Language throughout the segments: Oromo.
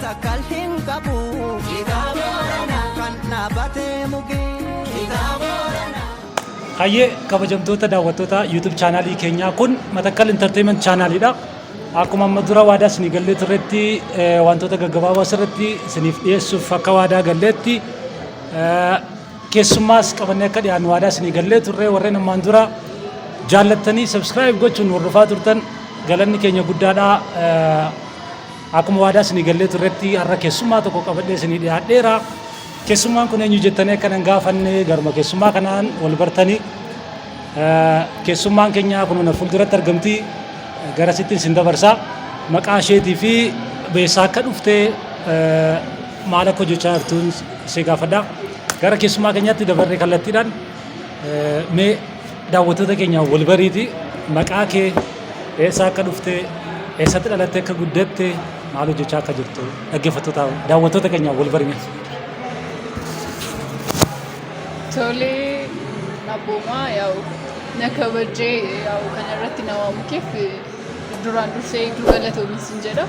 Matakkal hin qabu. Kan dhaabatee mukee. Hayyee, kabajamtoota daawwattoota YouTube chaanaalii keenyaa, kun Matakkal Entertainment chaanaaliidha. Akkuma amma dura waadaa isinii gallee turretti, wantoota gaggabaaboo asirratti isiniif dhiyeessuuf akka waadaa galleetti, keessummaas qabannee akka dhiyaannu waadaa isinii gallee turre. Warreen ammaan dura jaallattanii subscribe gochuun hordofaa turtan, galanni keenya guddaadha. Akkuma waadaa isinii gallee turretti, har'a keessummaa tokko qabadhee isinii dhiyaadheera. Keessummaan kun eenyu jettanii akka nan gaafanne, garuma keessummaa kanaan wal bartanii, keessummaan keenya kun na fuulduratti argamti. Garasitti isin dabarsaa. Maqaa isheetii fi eessaa akka dhufte, maal akka hojjechaa jirtuun ishee gaafadha. Gara keessummaa keenyaatti dabarree kallattiidhaan, mee daawwattoota keenya wal bariiti, maqaa kee, eessaa akka dhufte, eessatti dhalatte, akka guddatte, maal hojjechaa akka jirtu dhaggeeffattoota daawwattoota keenya wal barime. Tolee, Abboomaa, yaa'u na kabajee yaa'u kana irratti na waamukeef duraan dursee hedduu galatoomi sin jedha.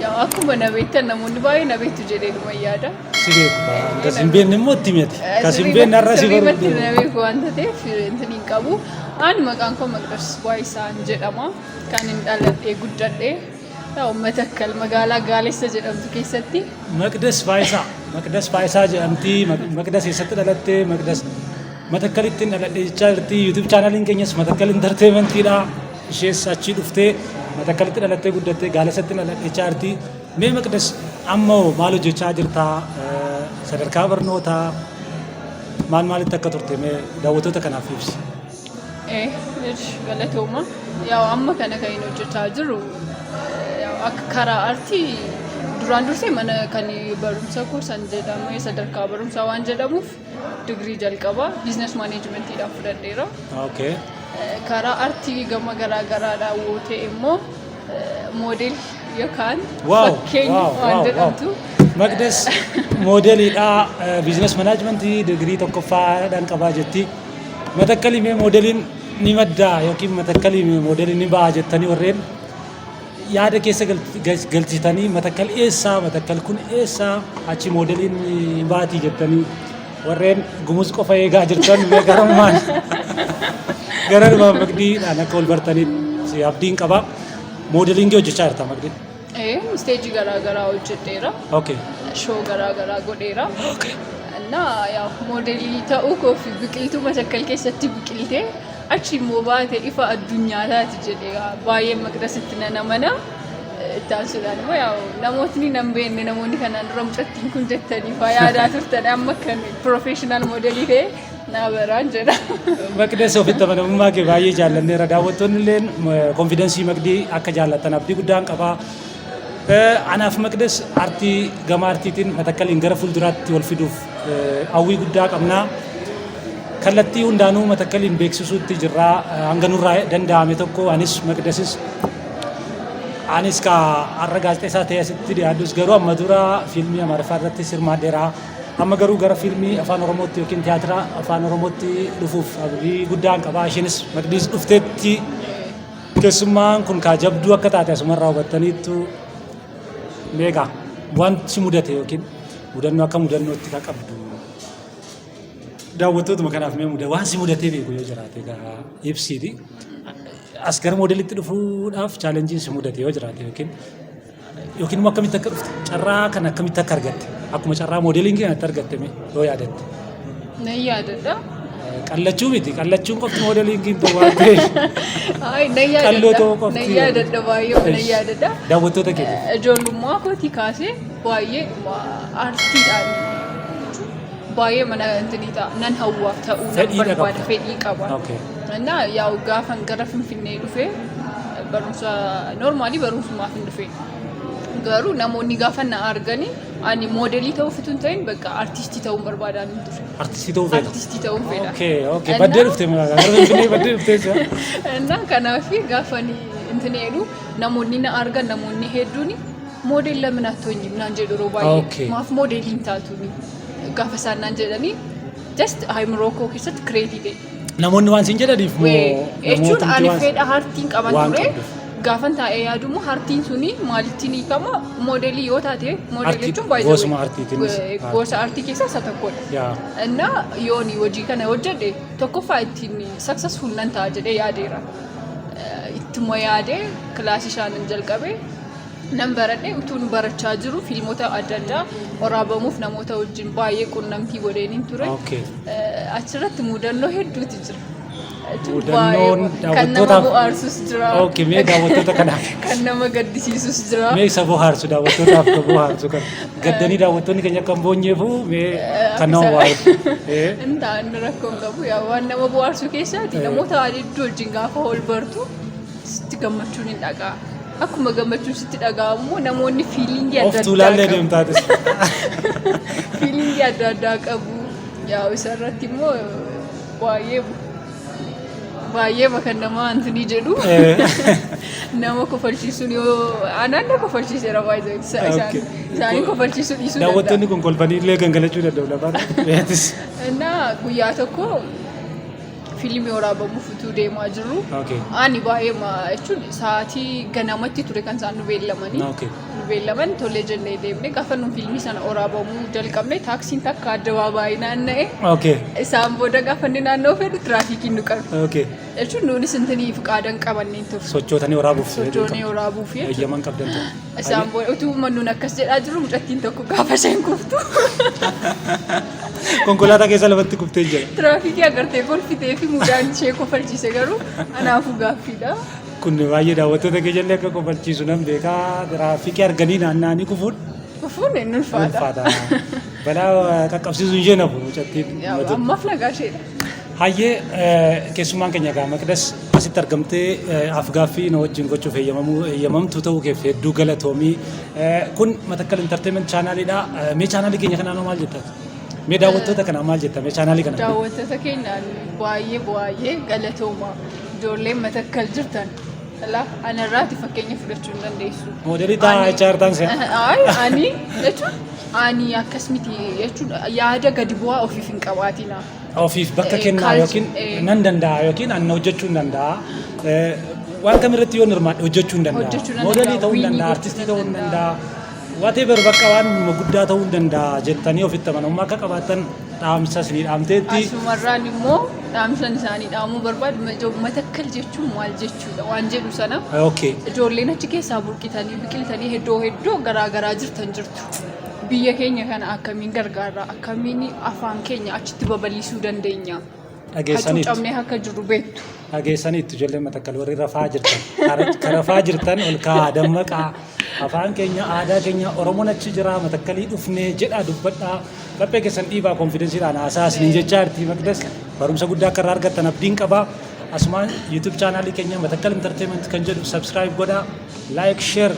Yaa'u akkuma na beektan, namoonni baay'ee na beektu jedhee dhuma yaada. Si beeku. Kas hin beekne immoo itti miti. Kas hin beekne har'a si Sirriimatti baruu. na beeku waanta ta'eef intin hin qabu. Ani maqaan koo Maqdas Baay'isaan jedhama. Kan hin dhaladhee guddadhee yaa'u Matakkal, magaalaa Gaalessa jedhamtu keessatti. Maqdas Faayisaa. Maqdas Faayisaa jedhamti. Maqdas eessatti dhalatte? Maqdas Matakkalitti dhaladhe jechaa jirti. YouTube chaanaliin keenyas Matakkal Entertainmentiidha. Ishees achii dhuftee Matakkalitti dhalattee guddattee Gaalessatti dhaladhe jechaa jirti. Mee Maqdas, amma hoo maal hojjechaa jirtaa? Sadarkaa barnootaa maal maalitti akka turte mee daawwattoota kanaaf ibsi. Galatooma. Yaa'u amma kana kan hin hojjechaa jiru, yaa'u akka karaa artii duraan dursee mana kan barumsa koo san jedhamee sadarkaa barumsaa waan jedhamuuf digirii jalqabaa business managementiidhaan fudhadheera. Karaa artii gama garaa garaadhaan woo ta'e immoo model yookaan fakkeenya waan jedhamtu. Maqdas moodeliidha. Business managementii digirii tokkoffaadhaan qabaa jetti. Matakkalii mee moodeliin ni maddaa yookiin Matakkalii mee moodeliin ni ba'a jettanii warreen yaada keessa galchitanii, Matakkal eessaa, Matakkal kun eessaa achi moodeliin ni baatii jettanii warreen Gumuz qofa eegaa jirtan, mee garumaan garanumaan Maqdiidhaan akka wal bartanitti abdiin qaba. Modelingii hojjechaa jirta, Maqdii? Isteejii garaa garaa hojjedheera. Show garaa garaa godheera. Innaa yaa moodelii ta'uu koo fi biqiltuu Matakkal keessatti biqiltee achi immoo baate ifa addunyaa taati jedhee baay'ee Maqdasitti nan amana. Itti aansuudhaan immoo yaa namootni nan beekne, namoonni kanaan dura mucattiin kun jettanii faa yaadaa turtan, amma kan professional moodelii ta'e naa baraan jedha. Maqdes, ofitti amanamummaa kee baay'ee jaallanneera. Daawwattoonni illee confidenceii Maqdii akka jaallatan abdii guddaan qaba. Anaaf Maqdes artii gama artiitiin Matakkaliin gara fuulduraatti wal fiduuf hawwii guddaa qabna. Kallattii hundaanuu Matakkaliin beeksisuutti jirra. Hanga nurraa danda'ame tokko anis Maqdesis, anis ka har'a gaazexeessaa ta'e asitti dhiyaadhus, garuu amma dura fiilmii Amaariffaa irratti hirmaadheera. Amma garuu gara fiilmii Afaan Oromootti yookiin tiyaatira Afaan Oromootti dhufuuf abdii guddaan qaba. Isheenis Maqdiis dhufteetti. Keessummaan kun kaa jabduu akka taate asumarraa hubattaniittu. Meeqa wanti mudate yookiin mudannoo akka mudannootti ka qabdu daawwattootuma kanaaf mee muda waan si mudatee beeku yoo jiraate gaa ibsiiti. As gara moodelitti dhufuudhaaf challengeiin si mudate yoo jiraate, yookiin immoo akkamitti akka dhufte, carraa kana akkamitti akka argatte, akkuma carraa modelingii kanatti argatte, mee yoo yaadatte. Nan yaadadha. Qallachuu miti, qallachuun qofti modelingiin ta'u waan ta'eef. Ay, nan Qalloo yaadadha. ta'uu qofti. Nan yaadadha, baay'ee nan yaadadha. Daawwattoota keetiif. Ijoollummaa kootii kaasee baay'ee artiidhaan baay'ee mana intinii ta'a, nan hawwa, ta'uu nan Fedhiidha barbaada, qabda. fedhii qaba. Innaa yaa'u gaafan gara Finfinnee dhufee barumsa normalii barumsumaaf hin dhufe. Garuu namoonni gaafa na arganii ani moodelii ta'uuf utuu hin ta'in bakka artistii ta'uun barbaadaa hin ture. Artistii ta'uu feeta. Artistii ta'uun fedha. Okay. Baddee dhufte magaalaa gara Finfinnee baddee dhuftee jira. Innaa kanaaf gaafa ani intin jedhu namoonni na argan, namoonni hedduun "Model ለምን አትሆኝም?" naan jedhu yeroo baay'ee. Maaf moodelii hin taatuuni gaafa isaan naan jedhanii, just ayimroo koo keessatti create ta'e. Namoonni waan siin jedhaniif moo Jechuun namootni ani waan fedha artiin qaban waan ture. qabduuf. Gaafan taa'ee yaadu immoo artiin suni maalittiin hiikama? Moodelii yoo taate, moodelii Artii- jechuun baay'ee gosuma artiitiinis. Gosa artii keessaa isa tokkodha. Innaa yoon hojii kana hojjedhe, tokkoffaa ittiin successful nan ta'a jedhee yaadeera. Ittuma yaadee kilaasii shaanan jalqabe, nan baradhe. Utuun barachaa jiru fiilmota adda addaa waraabamuuf namoota wajjin baay'ee qunnamtii godheeniin ture. Achirratti mudannoo hedduutu jira. Jechuun Mudannoon baay'ee kan nama daawwattootaaf- bohaarsus jira. Okay, mee daawwattoota kanaaf. Kan nama gaddisiisus jira. Mee isa bohaarsu, daawwattootaaf kan bohaarsu kan gaddanii daawwattoonni keenya akka hin boonyeefu, mee kan nama bohaarsu. Intaa inni rakkoo hin qabu. Yaa, waan nama bohaarsu keessaati namoota hedduu wajjin gaafa ol bartu sitti gammachuun hin dhaga'a. Akkuma gammachuun sitti dhaga'amu immoo namoonni feelingii Of adda tuulaallee addaa qabu. deemtaatis. Feelingii adda addaa qabu. Yaa, isarratti immoo baay'ee baay'ee bakka nama antinii jedhu nama kofalchiisuun yoo anaan na kofalchiiseera baay'ee isaan isaanii kofalchiisuu dhiisuu danda'a. Daawwattoonni kun kolfanii illee gangalachuu danda'u lafaan. Beetis. Innaa guyyaa tokko fiilmii waraabamuuf utuu deemaa jirru ani baay'ee jechuun sa'aatii ganamatti ture kan isaan nu beellamanii. Nu beellaman, tolee jennee deemne. Gaafa nu fiilmii sana waraabamuu jalqabne, taaksiin takka addabaabaayii naanna'e. Isaan booda gaafa inni naanna'u fedhu tiraafikiin nu qabe. Jechuun nuunis intinii fuqaadan qabanneen turre. Sochootanii waraabuuf. Sochoonee waraabuuf jechuudha. Eeyyaman qabdan ture. Isaan booda utuu nuun akkas jedhaa jiru, mucattiin tokko gaafa isheen kuftu Konkolaataa keessa lafatti kuftee jira. Tiraafikii agartee kolfitee fi mudaan ishee kofalchiise garuu anaafuu gaaffiidha. Kun baay'ee daawwattoota keenya illee akka kofalchiisu nan beekaa. Tiraafikii arganii naanna'anii kufuun Kufuun inni ulfaata. Ulfaata. Balaa qaqqabsiisuu ishee nafu mucattiin. Yaa, ammaaf nagaa isheedha. Hayyee, keessummaan keenya egaa Maqdas asitti argamtee afgaaffii na wajjin gochuuf eeyyamamtuu ta'uu keef hedduu galatoomii. Kun Matakkal Entertainment chaanaaliidha. Mee chaanaalii keenya kanaan hoo maal jetta? Mee daawwattoota kanaan maal jetta? Mee chaanaalii kana? Daawwattoota keenyaan baay'ee baay'ee galatooma. Ijoolleen Matakkal jirtan. Alaa anarraati fakkeenya fudhachuu hin dandeessu. Moodelii taa'aa jechaa jirtan si'a. Ay, ani jechuun ani akkas miti jechuun yaada gadi bu'aa ofiif hin qabaatina. Ofiif bakka kennaa yookiin nan danda'a yookiin anna hojjechuu hin danda'a. Waan kamirratti yoon hirmaadhe hojjechuu hin danda'a. Hojjechuu nan Moodelii danda'a, ta'uu hin wiinii danda'a, gochuu artistii nan ta'uu hin danda'a. danda'a. Whatever, bakka waan guddaa ta'uu hin danda'a jettanii ofitti amanamummaa akka qabaattan dhaamsa isinii dhaamteetti. Asumarraan immoo dhaamsan isaanii dhaamuu barbaadu, Matakkal jechuun maal jechuudha waan jedhu sana ijoolleen achi keessaa burqitanii biqiltanii iddoo iddoo garaa garaa jirtan jirtu. Biyya keenya kana akkamiin gargaarra? Akkamiin afaan keenya achitti babal'isuu dandeenya? Dhageessaniitu. Hacuucamnee akka jirru beektu. Dhageessaniitu, ijoolleen Matakkal warri rafaa jirtan. Ka rafaa jirtan ol kaa'aa, dammaqaa. Afaan keenya, aadaa keenya, Oromoon achi jira, Matakkalii dhufnee jedhaa dubbadhaa. Laphee keessan dhiibaa, confidenceiidhaan haasaa isiniin jechaa jirti Maqdas. Barumsa guddaa akka irraa argattan abdiin qabaa. Asumaan YouTube chaanaalii keenya Matakkal Entertainment kan jedhu subscribe godhaa. Like, share,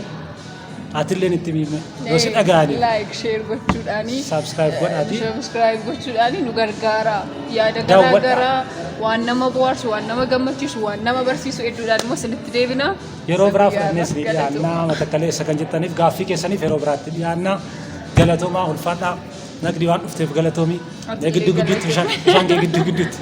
atilleen itti miime. Yoo si dhaga'anii. Like, share gochuudhaani. Subscribe godhaati. Subscribe gochuudhaani nu gargaara. Yaada Daawwadhaa. garaa garaa, waan nama bohaarsu, waan nama gammachiisu, waan nama barsiisu hedduudhaan immoo isinitti deebina. Yeroo biraa Guyyaa fudhannee isinii galatooma. dhiyaannaa. Matakkaleessa kan jettaniif gaaffii keessaniif yeroo biraatti dhiyaannaa. Galatoomaa, ulfaadhaa. Naqdii, waan dhufteef galatoomii. Ati Gidduu gidduutti bishaan, bishaan kee gidduu gidduutti.